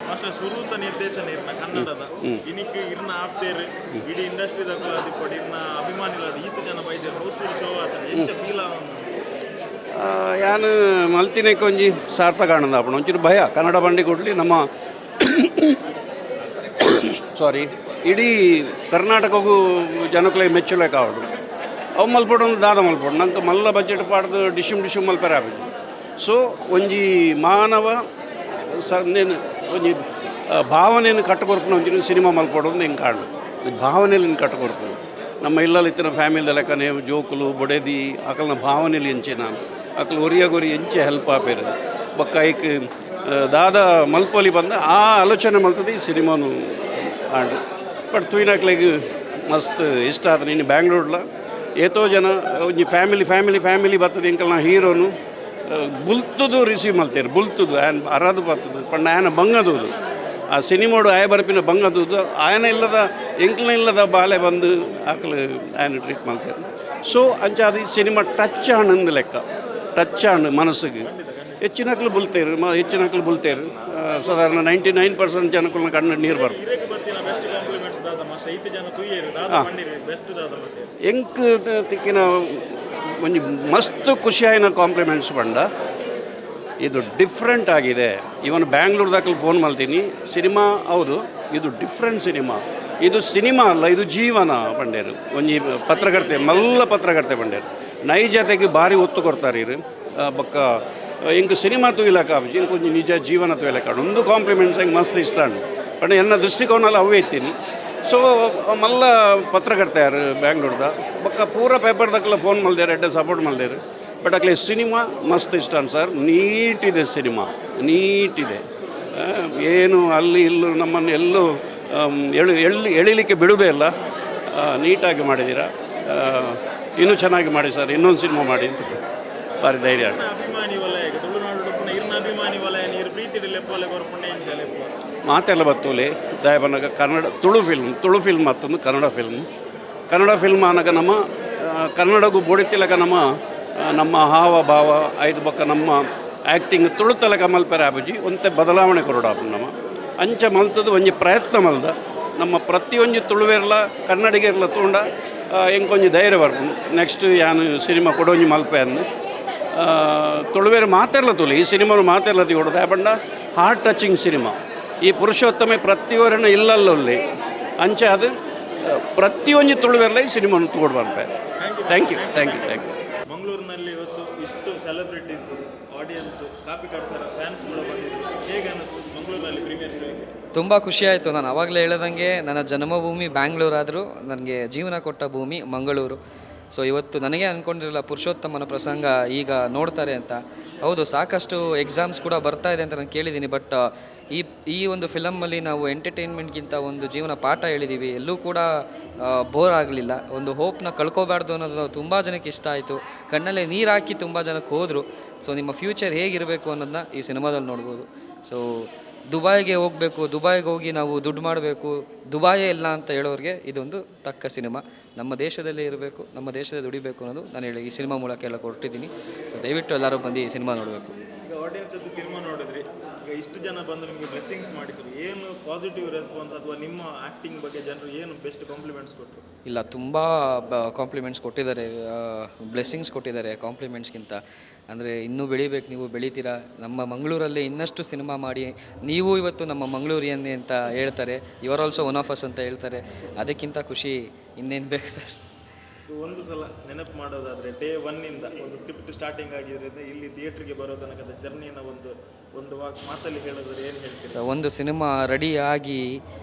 Master, ಸುರೂತ ನಿರ್ದೇಶನ ಇರ್ನ ಕನ್ನಡದ. ಇನಿಕ್ ಇರ್ನ ಆಪ್ತೇರ್, ಇಡೀ ಇಂಡಸ್ಟ್ರಿದಕುಲು ಆದಿಪ್ಪಡ್, ಇರ್ನ ಅಭಿಮಾನಿಲಾದ್ ಈತ್ ಜನ ಬೈದೆರ್, ಹೌಸ್ಫುಲ್ ಶೋ ಆತನ, ಎಂಚ ಫೀಲ್ ಆವೊಂದು? ಯಾನ್ ಮಲ್ತಿನೆಕ್ ಒಂಜಿ ಸಾರ್ಥಕ ಆನಂದ ಆಪುಂಡು. ಒಂಚೂರು ಭಯ. ಕನ್ನಡ ಬಂಡಿ ಕೊಡ್ಲಿ ನಮ್ಮ, ಸಾರಿ, ಇಡೀ ಕರ್ನಾಟಕಗೂ ಜನಕ್ಲೆ ಮೆಚ್ಚುಲೆಕ ಆವಡು. ಅವು ಮಲ್ಪೊಡು ಒಂದು ದಾದ ಮಲ್ಪೊಡು, ನಂಗೆ ಮಲ್ಲ ಬಜೆಟ್ ಪಾಡ್ದು ಡಿಶುಮ್ ಡಿಶುಮ್ ಮಲ್ಪೆರೆ ಆಪುಜಿ. ಸೊ ಒಂಜಿ ಮಾನವ ಸ ನೇನು ಒಂಜಿ ಭಾವನೆಯನ್ನು ಕಟ್ಟುಕೊರ್ಪುನ ಒಂಜಿ ಸಿನಿಮಾ ಮಲ್ಪೊಡು ಒಂದು ಎಂಕ್ ಆಂಡ್. ಭಾವನೆಯನ್ನು ಕಟ್ಟುಕೊರ್ಪುನು, ನಮ್ಮ ಇಲ್ಲಲ್ಲಿ ಇತ್ತಿನ ಫ್ಯಾಮಿಲಿದ ಲೆಕ್ಕನೆ ಜೋಕುಲು, ಬೊಡೆದಿ, ಅಕಲ್ನ ಭಾವನೆಲು ಎಂಚಿನ, ಅಕಲ್ ಒರಿಯಗೊರಿ ಎಂಚೆ ಹೆಲ್ಪ್ ಆಪೇರು, ಬೊಕ್ಕ ಐಕ್ ದಾದ ಮಲ್ಪೊಲಿ ಬಂದ ಆ ಆಲೋಚನೆ ಮಲ್ತದೆ ಈ ಸಿನಿಮಾನು ಆಂಡ್. ಬಟ್ ತೂಯಿನಕ್ಲೆಗ್ ಮಸ್ತ್ ಇಷ್ಟ ಆತ. ಇನ್ನು ಬ್ಯಾಂಗ್ಳೂರ್ಲ ಏತೋ ಜನ ಒಂಜಿ ಫ್ಯಾಮಿಲಿ ಫ್ಯಾಮಿಲಿ ಫ್ಯಾಮಿಲಿ ಬರ್ತದೆ. ಎಂಕಲ್ನ ಹೀರೋನು ಬುಲ್ತುದು ರಿಸೀವ್ ಮಲ್ತೇರು. ಬುಲ್ತುದು ಆಯನ್ ಅರದು ಬರ್ತದೆ ಪಂಡ ಆಯನ ಬಂಗದೂದು, ಆ ಸಿನಿಮಾಡು ಆಯ ಬರ್ಪಿನ ಬಂಗದೂದು, ಆಯನ ಇಲ್ಲದ, ಎಂಕ್ಲ ಇಲ್ಲದ ಬಾಲೆ ಬಂದು ಆಕಲು ಆಯನ ಟ್ರೀಟ್ ಮಲ್ತೇರು. ಸೊ ಅಂಚ ಅದು ಈ ಸಿನಿಮಾ ಟಚ್ ಆಣಂದು ಲೆಕ್ಕ, ಟಚ್ ಆಣ್ ಮನಸ್ಸಿಗೆ. ಹೆಚ್ಚಿನಕ್ಲು ಬುಲ್ತೇರು, ಹೆಚ್ಚಿನಕ್ಲು ಬುಲ್ತೇರು. ಸಾಧಾರಣ 99% ಜನಕ್ಕುಲ್ನ ಕಣ್ಣು ನೀರು ಬರ್ಪು. ಇರೆಗ್ ಬತ್ತಿನ ಬೆಸ್ಟ್ ಕಾಂಪ್ಲಿಮೆಂಟ್ಸ್ ದಾದ ಮಾಸ್ಟರ್? ಈತ್ ಜನ ತೂಯೇರು, ದಾದ ಪಂಡಿರಿ, ಬೆಸ್ಟ್ ದಾದ ಮತ್ತೆ? ಎಂಕ್ ತಿಕ್ಕಿನ ಒಂಜಿ ಮಸ್ತ್ ಖುಷಿಯಾಯಿನ ಕಾಂಪ್ಲಿಮೆಂಟ್ಸ್ ಪಂಡ, ಇದು ಡಿಫ್ರೆಂಟ್ ಆಗಿದೆ. ಇವನ್ ಬ್ಯಾಂಗ್ಳೂರ್ದಾಕಲ್ಲಿ ಫೋನ್ ಮಲ್ತೀನಿ, ಸಿನಿಮಾ ಹೌದು, ಇದು ಡಿಫ್ರೆಂಟ್ ಸಿನಿಮಾ, ಇದು ಸಿನಿಮಾ ಅಲ್ಲ, ಇದು ಜೀವನ ಪಂಡೇರು. ಒಂಜಿ ಪತ್ರಕರ್ತೆ, ಮಲ್ಲ ಪತ್ರಕರ್ತೆ ಪಂಡೇರು, ನೈಜತೆಗೆ ಭಾರಿ ಒತ್ತು ಕೊಡ್ತಾರೆ ಇರು. ಬೊಕ್ಕ ಎಂಕ್ ಸಿನಿಮಾ ತೂಯಿಲಕ ಆಪುಜಿ, ಎಂಕ್ ಒಂಜಿ ನಿಜ ಜೀವನ ತೂಯಿಲಕ. ಒಂದು ಕಾಂಪ್ಲಿಮೆಂಟ್ಸ್ ಎಂಕ್ ಮಸ್ತ್ ಇಷ್ಟ ಉಂಡು. ಪಂಡ ಎನ್ನ ದೃಷ್ಟಿಕೋನ ಅವೇ ಇತ್ತೀನಿ. ಸೊ ಮಲ್ಲ ಪತ್ರಕರ್ತೆ ಯಾರು ಬ್ಯಾಂಗ್ಳೂರ್ದ, ಬೊಕ್ಕ ಪೂರ ಪೇಪರ್ದಕ್ಕೆಲ್ಲ ಫೋನ್ ಮಲ್ದೇರು, ಎಡ್ಡೆ ಸಪೋರ್ಟ್ ಮಲ್ದೇರು. ಬಟ್ ಅಕ್ಲೆ ಸಿನಿಮಾ ಮಸ್ತ್ ಇಷ್ಟ ಸರ್, ನೀಟ್ ಇದೆ ಸಿನಿಮಾ, ನೀಟ್ ಇದೆ. ಏನು ಅಲ್ಲಿ ಇಲ್ಲೂ ನಮ್ಮನ್ನು ಎಲ್ಲೂ ಎಳು ಎಳ್ಳಿ ಎಳಿಲಿಕ್ಕೆ ಬಿಡುವುದೇ ಇಲ್ಲ. ನೀಟಾಗಿ ಮಾಡಿದ್ದೀರಾ. ಇನ್ನೂ ಚೆನ್ನಾಗಿ ಮಾಡಿ ಸರ್, ಇನ್ನೊಂದು ಸಿನಿಮಾ ಮಾಡಿ ಅಂತ ಭಾರಿ ಧೈರ್ಯ. ಇರ್ನ ಅಭಿಮಾನಿ ವಲಯ, ಈಗ ತುಳುನಾಡು ಇರ್ನ ಅಭಿಮಾನಿ ವಲಯ ನೀರು ಪ್ರೀತಿ ಲೆಪ್ಪೋಲೆ ಕೊರ್ಪುಂಡೆ, ಎಂಚ ಲೆಪ್ಪು? ಮಾತೆಲ್ಲ ಬತ್ತೂಲೆ. ದಯಬನ್ನಗ ಕನ್ನಡ ತುಳು ಫಿಲ್ಮ್, ತುಳು ಫಿಲ್ಮ್ ಮತ್ತೊಂದು ಕನ್ನಡ ಫಿಲ್ಮ್. ಕನ್ನಡ ಫಿಲ್ಮ್ ಆನಗ ನಮ್ಮ ಕನ್ನಡಗೂ ಬೋಡಿತಿಲಕ ನಮ್ಮ ನಮ್ಮ ಹಾವ ಭಾವ ಐದು ಬೊಕ್ಕ ನಮ್ಮ ಆ್ಯಕ್ಟಿಂಗ್ ತುಳುತಲಕ ಮಲ್ಪೆರೆ ಆಪುಜಿ. ಒಂತೆ ಬದಲಾವಣೆ ಕೊರೊಡಾಪು ನಮ್ಮ. ಅಂಚ ಮಲ್ತದ್ದು ಒಂಜಿ ಪ್ರಯತ್ನ ಮಲ್ದ. ನಮ್ಮ ಪ್ರತಿಯೊಂಜಿ ತುಳುವೆರ್ಲ ಕನ್ನಡಿಗೆರ್ಲ ತೂಂಡ ಎಂಕೊಂಜಿ ಧೈರ್ಯ ಬರ್ಪುಂಡು, ನೆಕ್ಸ್ಟ್ ಯಾನು ಸಿನಿಮಾ ಕೊಡೊಂಜಿ ಮಲ್ಪೆ ಅಂದು. ತುಳುವೆರ್ ಮಾತೆರ್ಲ ತೂಲೆ, ಈ ಸಿನಿಮಾನು ಮಾತೆರ್ಲ ತೂವೊಡು. ದಾಯೆ ಹಾರ್ಟ್ ಟಚಿಂಗ್ ಸಿನಿಮಾ ಈ ಪುರುಷೋತ್ತಮೆ. ಪ್ರತಿಯೊರನ ಇಲ್ಲಲ್ಲೊಲ್ಲಿ ಅಂಚೆ ಅದು ಪ್ರತಿಯೊಂಜಿ ತುಳುವೆರ್ಲ ಈ ಸಿನಿಮಾನು ತೂವೊಡು ಪನ್ಪೆ. Thank you, thank you, thank you. ಮಂಗಳೂರಿನಲ್ಲಿ ಇವತ್ತು ಇಷ್ಟು celebrities, audience, Kapikad sir fans ಕೂಡ ಬಂದಿದ್ರು. ಹೇಗೆ ಅನ್ನಿಸ್ತು ಮಂಗಳೂರಿನಲ್ಲಿ ಪ್ರೀಮಿಯರ್ ಶೋಗೆ? ತುಂಬ ಖುಷಿ ಆಯಿತು. ನಾನು ಆವಾಗಲೇ ಹೇಳ್ದಂಗೆ, ನನ್ನ ಜನ್ಮಭೂಮಿ ಬ್ಯಾಂಗ್ಳೂರಾದರೂ ನನಗೆ ಜೀವನ ಕೊಟ್ಟ ಭೂಮಿ ಮಂಗಳೂರು. ಸೊ ಇವತ್ತು ನನಗೆ ಅಂದ್ಕೊಂಡಿರಲಿಲ್ಲ ಪುರುಷೋತ್ತಮನ ಪ್ರಸಂಗ ಈಗ ನೋಡ್ತಾರೆ ಅಂತ. ಹೌದು, ಸಾಕಷ್ಟು ಎಕ್ಸಾಮ್ಸ್ ಕೂಡ ಬರ್ತಾ ಇದೆ ಅಂತ ನಾನು ಕೇಳಿದ್ದೀನಿ. ಬಟ್ ಈ ಈ ಒಂದು ಫಿಲಮಲ್ಲಿ ನಾವು ಎಂಟರ್ಟೈನ್ಮೆಂಟ್ಗಿಂತ ಒಂದು ಜೀವನ ಪಾಠ ಹೇಳಿದ್ದೀವಿ. ಎಲ್ಲೂ ಕೂಡ ಬೋರ್ ಆಗಲಿಲ್ಲ. ಒಂದು ಹೋಪ್ನ ಕಳ್ಕೊಬಾರ್ದು ಅನ್ನೋದು ತುಂಬ ಜನಕ್ಕೆ ಇಷ್ಟ ಆಯಿತು. ಕಣ್ಣಲ್ಲೇ ನೀರು ಹಾಕಿ ತುಂಬ ಜನಕ್ಕೆ ಹೋದರು. ಸೊ ನಿಮ್ಮ ಫ್ಯೂಚರ್ ಹೇಗಿರಬೇಕು ಅನ್ನೋದನ್ನ ಈ ಸಿನಿಮಾದಲ್ಲಿ ನೋಡ್ಬೋದು. ಸೊ ದುಬಾಯ್ಗೆ ಹೋಗಬೇಕು, ದುಬಾಯ್ಗೆ ಹೋಗಿ ನಾವು ದುಡ್ಡು ಮಾಡಬೇಕು, ದುಬಾಯೇ ಇಲ್ಲ ಅಂತ ಹೇಳೋರಿಗೆ ಇದೊಂದು ತಕ್ಕ ಸಿನಿಮಾ. ನಮ್ಮ ದೇಶದಲ್ಲೇ ಇರಬೇಕು, ನಮ್ಮ ದೇಶದಲ್ಲಿ ದುಡಿಬೇಕು ಅನ್ನೋದು ನಾನು ಹೇಳಿ ಈ ಸಿನಿಮಾ ಮೂಲಕ ಎಲ್ಲ ಕೊಟ್ಟಿದ್ದೀನಿ. ಸೊ ದಯವಿಟ್ಟು ಎಲ್ಲರೂ ಬಂದು ಈ ಸಿನಿಮಾ ನೋಡಬೇಕು. ಈಗ ಆಡಿಯನ್ಸ್ ಜೊತೆ ಸಿನಿಮಾ ನೋಡಿದ್ರಿ. ಈಗ ಇಷ್ಟು ಜನ ಬಂದು ನಿಮಗೆ ಬ್ಲೆಸ್ಸಿಂಗ್ಸ್ ಮಾಡಿಸಿದ್ರು. ಏನು ಪಾಸಿಟಿವ್ ರೆಸ್ಪಾನ್ಸ್ ಅಥವಾ ನಿಮ್ಮ ಆಕ್ಟಿಂಗ್ ಬಗ್ಗೆ ಜನರು ಏನು ಬೆಸ್ಟ್ ಕಾಂಪ್ಲಿಮೆಂಟ್ಸ್ ಕೊಟ್ಟರು? ಇಲ್ಲ, ತುಂಬ ಕಾಂಪ್ಲಿಮೆಂಟ್ಸ್ ಕೊಟ್ಟಿದ್ದಾರೆ, ಬ್ಲೆಸ್ಸಿಂಗ್ಸ್ ಕೊಟ್ಟಿದ್ದಾರೆ ಕಾಂಪ್ಲಿಮೆಂಟ್ಸ್ಗಿಂತ. ಅಂದರೆ ಇನ್ನೂ ಬೆಳಿಬೇಕು ನೀವು, ಬೆಳಿತೀರಾ, ನಮ್ಮ ಮಂಗಳೂರಲ್ಲಿ ಇನ್ನಷ್ಟು ಸಿನಿಮಾ ಮಾಡಿ, ನೀವು ಇವತ್ತು ನಮ್ಮ ಮಂಗಳೂರಿಯನ್ನೇ ಅಂತ ಹೇಳ್ತಾರೆ. "You are also one of us" ಅಂತ ಹೇಳ್ತಾರೆ. ಅದಕ್ಕಿಂತ ಖುಷಿ ಇನ್ನೇನು ಬೇಕು ಸರ್? ಒಂದು ಸಲ ನೆನಪು ಮಾಡೋದಾದ್ರೆ, ಡೇ ಒನ್ನಿಂದ ಒಂದು ಸ್ಕ್ರಿಪ್ಟ್ ಸ್ಟಾರ್ಟಿಂಗ್ ಆಗಿರೋದ್ರಿಂದ ಇಲ್ಲಿ ಥಿಯೇಟ್ರಿಗೆ ಬರೋ ತನಕದ ಜರ್ನಿನ ಒಂದು ಒಂದು ವಾಕ್ ಮಾತಲ್ಲಿ ಹೇಳೋದಾದ್ರೆ ಏನು ಹೇಳ್ತೀರಿ? ಸೊ ಒಂದು ಸಿನಿಮಾ ರೆಡಿಯಾಗಿ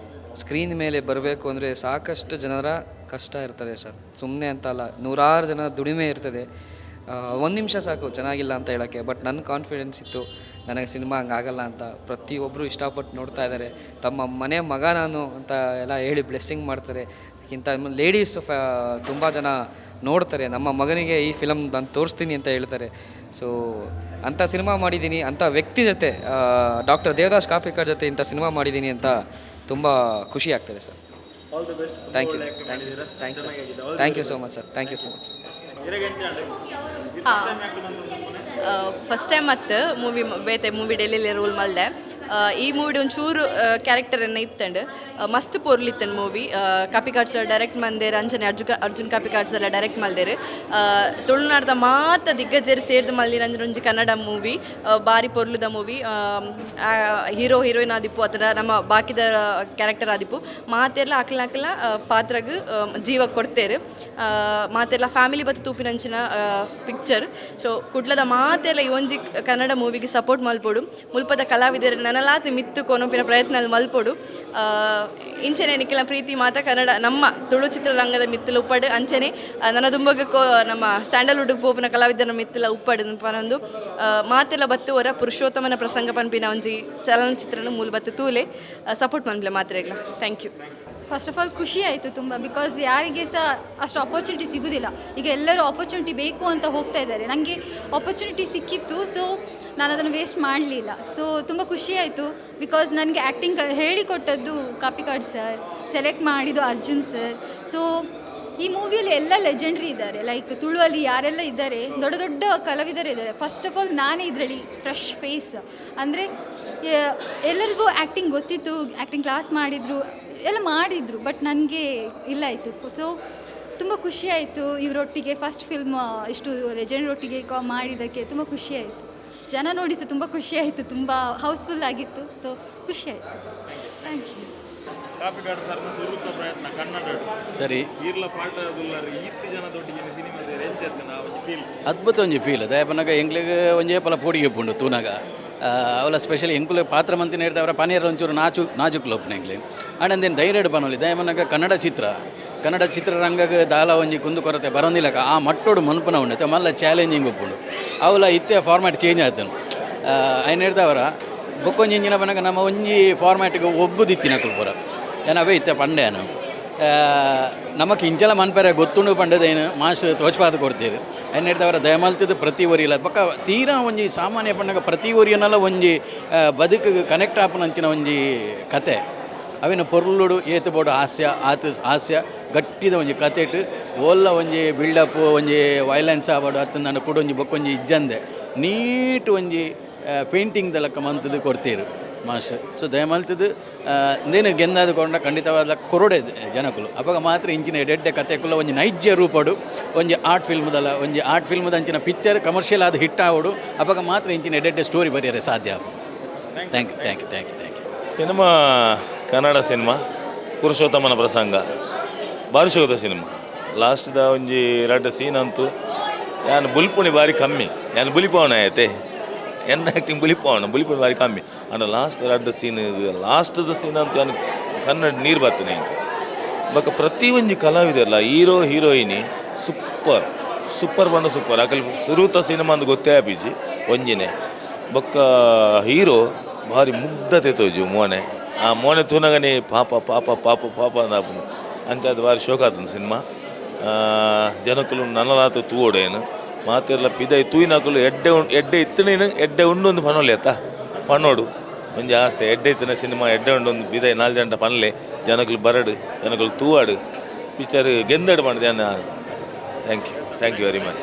ಸ್ಕ್ರೀನ್ ಮೇಲೆ ಬರಬೇಕು ಅಂದರೆ ಸಾಕಷ್ಟು ಜನರ ಕಷ್ಟ ಇರ್ತದೆ ಸರ್. ಸುಮ್ಮನೆ ಅಂತ ಅಲ್ಲ, ನೂರಾರು ಜನ ದುಡಿಮೆ ಇರ್ತದೆ. ಒಂದು ನಿಮಿಷ ಸಾಕು ಚೆನ್ನಾಗಿಲ್ಲ ಅಂತ ಹೇಳೋಕ್ಕೆ. ಬಟ್ ನನ್ನ ಕಾನ್ಫಿಡೆನ್ಸ್ ಇತ್ತು, ನನಗೆ ಸಿನಿಮಾ ಹಂಗಾಗಲ್ಲ ಅಂತ. ಪ್ರತಿಯೊಬ್ಬರು ಇಷ್ಟಪಟ್ಟು ನೋಡ್ತಾ ಇದ್ದಾರೆ. ತಮ್ಮ ಮನೆ ಮಗ ನಾನು ಅಂತ ಎಲ್ಲ ಹೇಳಿ ಬ್ಲೆಸ್ಸಿಂಗ್ ಮಾಡ್ತಾರೆ. ಅದಕ್ಕಿಂತ ಲೇಡೀಸ್ ತುಂಬ ಜನ ನೋಡ್ತಾರೆ. ನಮ್ಮ ಮಗನಿಗೆ ಈ ಫಿಲಮ್ ನಾನು ತೋರಿಸ್ತೀನಿ ಅಂತ ಹೇಳ್ತಾರೆ. ಸೊ ಅಂಥ ಸಿನಿಮಾ ಮಾಡಿದ್ದೀನಿ, ಅಂಥ ವ್ಯಕ್ತಿ ಜೊತೆ, ಡಾಕ್ಟರ್ ದೇವದಾಸ್ ಕಾಪಿಕಾಡ್ ಜೊತೆ ಇಂಥ ಸಿನಿಮಾ ಮಾಡಿದ್ದೀನಿ ಅಂತ ತುಂಬ ಖುಷಿ ಆಗ್ತದೆ sir. All the best. Thank you, thank you sir, thanks sir, thank you so much sir, thank you so much. First time ಮತ್ತು ಮೂವಿ, ಬೇತೆ ಮೂವಿ ಡೆಲ್ಲಿ ರೋಲ್ ಮಲ್ದೆ. ಈ ಮೂವಿಡ್ ಒಂಚೂರು ಕ್ಯಾರೆಕ್ಟರ್ ಎನ್ನ ಇತ್ತಂಡು. ಮಸ್ತ್ ಪೊರ್ಲು ಇತ್ತಂಡು ಮೂವಿ. ಕಾಪಿಕಾಡ್ ಸರ್ ಡೈರೆಕ್ಟ್ ಮಂದೇರ್, ಅಂಚನೆ ಅರ್ಜುನ್ ಅರ್ಜುನ್ ಕಾಪಿಕಾಡ್ ಸರ್ ಡೈರೆಕ್ಟ್ ಮಲ್ದೇರು. ತುಳುನಾಡ್ದ ಮಾತ ದಿಗ್ಗಜರು ಸೇರ್ದು ಮಲ್ದಿನ ಅಂಚನೆ ಒಂಜಿ ಕನ್ನಡ ಮೂವಿ. ಬಾರಿ ಪೊರ್ಲುದ ಮೂವಿ. ಹೀರೋ ಹೀರೋಯಿನ್ ಆದಿಪ್ಪು ಅತರ ನಮ್ಮ ಬಾಕಿದ ಕ್ಯಾರೆಕ್ಟರ್ ಆದಿಪ್ಪು, ಮಾತೆರ್ಲ ಅಕ್ಲ ಅಕ್ಲ ಪಾತ್ರಗ್ ಜೀವ ಕೊಡ್ತೇರು. ಮಾತೆರ್ಲ ಫ್ಯಾಮಿಲಿ ಬತ್ತು ತೂಪಿನಂಚಿನ ಪಿಕ್ಚರ್. ಸೊ ಕುಡ್ಲದ ಮಾತೆರ್ಲ ಈ ಒಂಜಿ ಕನ್ನಡ ಮೂವಿಗೆ ಸಪೋರ್ಟ್ ಮಲ್ಪೊಡು. ಮುಲ್ಪದ ಕಲಾವಿದರು ನನಲಾತ್ ಮಿತ್ತು ಕೊನೊಪಿನ ಪ್ರಯತ್ನ ಮಲ್ಪೊಡು. ಇಂಚನೆ ನಿಖಿಲ ಪ್ರೀತಿ ಮಾತ ಕನ್ನಡ ನಮ್ಮ ತುಳು ಚಿತ್ರರಂಗದ ಮಿತ್ತಲ ಉಪ್ಪಡು. ಅಂಚನೆ ನನ್ನ ದುಂಬಗ ಕೋ ನಮ್ಮ ಸ್ಯಾಂಡಲ್ವುಡ್ ಪೋಪಿನ ಕಲಾವಿದರ ಮಿತ್ತಲ ಉಪ್ಪಡು ಪನೊಂದು ಮಾತೆಲ್ಲ ಬತ್ತು ಹೊರ ಪುರುಷೋತ್ತಮನ ಪ್ರಸಂಗ ಪನ್ಪಿನ ಒಂಜಿ ಚಲನಚಿತ್ರನ ಮೂಲ ಬತ್ತು ತೂಲೆ, support ಮನ್ಪ್ಲೆ ಮಾತ್ರೆಗ್ಲ. Thank you. First of all ಖುಷಿ ಆಯಿತು ತುಂಬ, because ಯಾರಿಗೆ ಸಹ ಅಷ್ಟು ಆಪರ್ಚುನಿಟಿ ಸಿಗೋದಿಲ್ಲ. ಈಗ ಎಲ್ಲರೂ ಆಪರ್ಚುನಿಟಿ ಬೇಕು ಅಂತ ಹೋಗ್ತಾ ಇದ್ದಾರೆ. ನನಗೆ ಆಪರ್ಚುನಿಟಿ ಸಿಕ್ಕಿತ್ತು, ಸೊ ನಾನು ಅದನ್ನು ವೇಸ್ಟ್ ಮಾಡಲಿಲ್ಲ. ಸೊ ತುಂಬ ಖುಷಿ ಆಯಿತು, because ನನಗೆ ಆ್ಯಕ್ಟಿಂಗ್ ಹೇಳಿಕೊಟ್ಟದ್ದು ಕಾಪಿಕಾಡ್ ಸರ್, ಸೆಲೆಕ್ಟ್ ಮಾಡಿದ್ದು ಅರ್ಜುನ್ ಸರ್. ಸೊ ಈ ಮೂವಿಯಲ್ಲಿ ಎಲ್ಲ ಲೆಜೆಂಡ್ರಿ ಇದ್ದಾರೆ. ಲೈಕ್ ತುಳುವಲ್ಲಿ ಯಾರೆಲ್ಲ ಇದ್ದಾರೆ, ದೊಡ್ಡ ದೊಡ್ಡ ಕಲಾವಿದರು ಇದ್ದಾರೆ. ಫಸ್ಟ್ ಆಫ್ ಆಲ್ ನಾನೇ ಇದರಲ್ಲಿ ಫ್ರೆಶ್ ಫೇಸ್. ಅಂದರೆ ಎಲ್ಲರಿಗೂ ಆ್ಯಕ್ಟಿಂಗ್ ಗೊತ್ತಿತ್ತು, ಆ್ಯಕ್ಟಿಂಗ್ ಕ್ಲಾಸ್ ಮಾಡಿದರು, ಎಲ್ಲ ಮಾಡಿದರು, ಬಟ್ ನನಗೆ ಇಲ್ಲ ಆಯಿತು. ಸೊ ತುಂಬ ಖುಷಿ ಆಯಿತು ಇವರೊಟ್ಟಿಗೆ ಫಸ್ಟ್ ಫಿಲ್ಮ್ ಇಷ್ಟು ಲೆಜೆಂಡ್ ಒಟ್ಟಿಗೆ ಮಾಡಿದ್ದಕ್ಕೆ ತುಂಬ ಖುಷಿ ಆಯಿತು. ಜನ ನೋಡಿ ಸಹ ತುಂಬ ಖುಷಿ ಆಯಿತು, ತುಂಬ ಹೌಸ್ಫುಲ್ ಆಗಿತ್ತು. ಸೊ ಖುಷಿ ಆಯಿತು. Thank you. Kapikad ಸರ್ನ ಸುರುತ ಪ್ರಯತ್ನ ಕನ್ನಡ. ಸರಿ. ಈರ್ಲ ಪಾಠ ದುಲ್ಲರ್ ಈಸ್ತಿ ಜನದೊಟ್ಟಿಗೆ ಸಿನಿಮಾದ ಎಂಚ ಆ ಒಂಜಿ ಫೀಲ್? ಅದ್ಭುತ ಒಂಜಿ ಫೀಲ್. ದಾಯಪನಗ ಎಂಕ್ಲೆಗ್ ಒಂಜೇ ಪಲ ಪೋಡಿಗೆ ಉಪ್ಪುಂಡು ತೂನಗ. ಅವಲ ಸ್ಪೆಷಲಿ ಎಂಕುಲೆ ಪಾತ್ರ ಮಂತಿನ ಹೇಳ್ತಾ ಅವರ ಪನೀರ್ ಒಂಚೂರು ನಾಚು ನಾಜುಕ್ಲು ಉಪ್ಪುನ ಎಂಕ್ಲೆ. ಆಂಡ ಅಂದೇನು ಧೈರ್ಯ ಪನೊಲಿ. ದಾಯಪನಗ ಕನ್ನಡ ಚಿತ್ರ, ಕನ್ನಡ ಚಿತ್ರರಂಗಗ್ ದಾಲ ಒಂಜಿ ಕುಂದು ಕೊರತೆ ಬರಂದಿಲ್ಲಕ ಆ ಮಟ್ಟೋಡು ಮನ್ಪುನ ಉಂಡು. ಮಲ್ಲ ಚಾಲೆಂಜಿಂಗ್ ಉಪ್ಪುಂಡು. ಅವಲ ಇತ್ತೆ ಫಾರ್ಮ್ಯಾಟ್ ಚೇಂಜ್ ಆತನು ಐನ್ ಹೇಳ್ತಾವರ. ಬೊಕ್ಕೊಂಜಿ ಇಂಜಿನ ಪನಗ ನಮ್ಮ ಒಂಜಿ ಫಾರ್ಮ್ಯಾಟ್ಗೆ ಒಗ್ಗುದಿತ್ತಿನ ಪೂರ ಏನ ಅವೇ ಇತ್ತೆ ಪಂಡೇನು. ನಮಕ್ ಇಂಚಲ ಮನ್ಪೆರೆ ಗೊತ್ತುಂಡು ಪಂಡದೇನು ಮಾಸ್ ತೋಚ್ಪಾದ ಕೊಡ್ತೀರಿ. ಐನ್ ಹೇಳ್ದವರ ದಯಮಲ್ತದ ಪ್ರತಿ ಒರಿಯಲ್ಲ ಬೊಕ್ಕ ತೀರಾ ಒಂಜಿ ಸಾಮಾನ್ಯ ಪಂಡಗ ಪ್ರತಿ ಒರಿಯನಲ್ಲ ಒಂಜಿ ಬದುಕು ಕನೆಕ್ಟ್ ಆಪುನಂಚಿನ ಒಂಜಿ ಕತೆ. ಅವಿನ ಪೊರ್ಲುಡು ಏತು ಬೋಡು ಹಾಸ್ಯ ಆತು ಹಾಸ್ಯ ಗಟ್ಟಿದ ಒಂಜಿ ಕತೆಟ್ ಓಲ್ಲ ಒಂಜಿ ಬಿಲ್ಡಪ್ ಒಂಜಿ ವೈಲೆನ್ಸ್ ಆವಡು ಅತ್ತಂದ ಕುಡೊಂಜಿ ಬೊಕ್ಕೊಂಜಿ ಇಜ್ಜಂದೆ ನೀಟ್ ಒಂಜಿ ಪೇಂಟಿಂಗ್ ಲೆಕ್ಕ ಮಂತದ್ದು ಕೊಡ್ತೀರು ಮಾಸ್ಟರ್. ಸೊ ದಯಮಲ್ತದ್ದು ನೇನು ಗೆಂದಾದ ಕೊಂಡ ಖಂಡಿತವಾದ ಕೊರಡೆ ಜನಕುಲು. ಅಪಗ ಮಾತ್ರ ಇಂಚಿನ ಎಡೆಡ್ಡೆ ಕತೆಕುಲ ಒಂಜಿ ನೈಜ ರೂಪಡು ಒಂಜಿ ಆರ್ಟ್ ಫಿಲ್ಮ್ದಲ್ಲ ಒಂಜಿ ಆರ್ಟ್ ಫಿಲ್ಮ್ದ ಅಂಚಿನ ಪಿಕ್ಚರ್ ಕಮರ್ಷಿಯಲ್ ಆದ ಹಿಟ್ ಆವಡು. ಅಪಗ ಮಾತ್ರ ಇಂಚಿನ ಎಡೆಡ್ಡೆ ಸ್ಟೋರಿ ಬರೆಯರೆ ಸಾಧ್ಯ. Thank you, thank you, thank you, thank you. Cinema Kannada cinema ಪುರುಷೋತ್ತಮನ ಪ್ರಸಂಗ ಬಾರಿ ಶೋಕದ ಸಿನಿಮಾ. ಲಾಸ್ಟ್ದ ಒಂಜಿ ರಡ್ಡ್ ಸೀನ್ ಅಂತೂ ಯಾನ್ ಬುಲ್ಪುಣಿ ಬಾರಿ ಕಮ್ಮಿ, ಯಾನ್ ಬುಲಿಪವನ ಆಯ್ತೆ, ಎನ್ನ ಆ್ಯಕ್ಟಿಂಗ್ ಬುಲಿಪವನ ಬುಲಿಪುಣಿ ಬಾರಿ ಕಮ್ಮಿ. ಅಂಡ ಲಾಸ್ಟ್ ರಡ್ಡ್ ಸೀನ್, ಲಾಸ್ಟ್ದ ಸೀನ್ ಅಂತೂ ಯಾನ್ ಕನ್ನಡ ನೀರು ಬರ್ತನೆ ಇಂಕ. ಬೊಕ ಪ್ರತಿ ಒಂಜಿ ಕಲಾವಿದೆಲ್ಲ ಹೀರೋ ಹೀರೋಯಿನಿ ಸೂಪರ್ ಸೂಪರ್ ಬಂಡ ಸೂಪರ್. ಅಕಲ್ ಸುರೂತ ಸಿನಿಮಾ ಅಂದ್ ಗೊತ್ತೇ ಆಪಿಜಿ ಒಂಜಿನೆ. ಬೊಕ್ಕ ಹೀರೋ ಭಾರಿ ಮುಗ್ಧತೆ ತೋಜು ಮೋನೆ. ಆ ಮೋನೆ ತೂನಗನೆ ಪಾಪ ಪಾಪ ಪಾಪ ಪಾಪ ಅಂದಾಪುಂಡು. ಅಂಚಾದ್ ಭಾರಿ ಶೋಕ ಆತುಂಡು ಸಿನಿಮಾ. ಜನಕುಲು ನನಲಾತ್ ತೂವೊಡೇನು ಮಾತೆರ್ಲ ಪಿದೈ ತೂಯಿನಕುಲು ಎಡ್ಡೆ ಎಡ್ಡೆ ಇತ್ತನೇನು ಎಡ್ಡೆ ಉಂಡು ಒಂದು ಪನೊಲಿ ಅತ್ತ ಪನೋಡು. ಒಂಜಿ ಆಸೆ ಎಡ್ಡೆ ಇತ್ತಿನ ಸಿನಿಮಾ ಎಡ್ಡೆ ಉಂಡು ಒಂದು ಪಿದೈ ನಾಲ್ ಜಂಟ ಪನ್ಲೆ. ಜನಕುಲು ಬರಡು, ಜನಕುಲು ತೂವಾಡು, picture ಗೆಂದಡು ಪಂಡ್ದು. Thank you, thank you very much.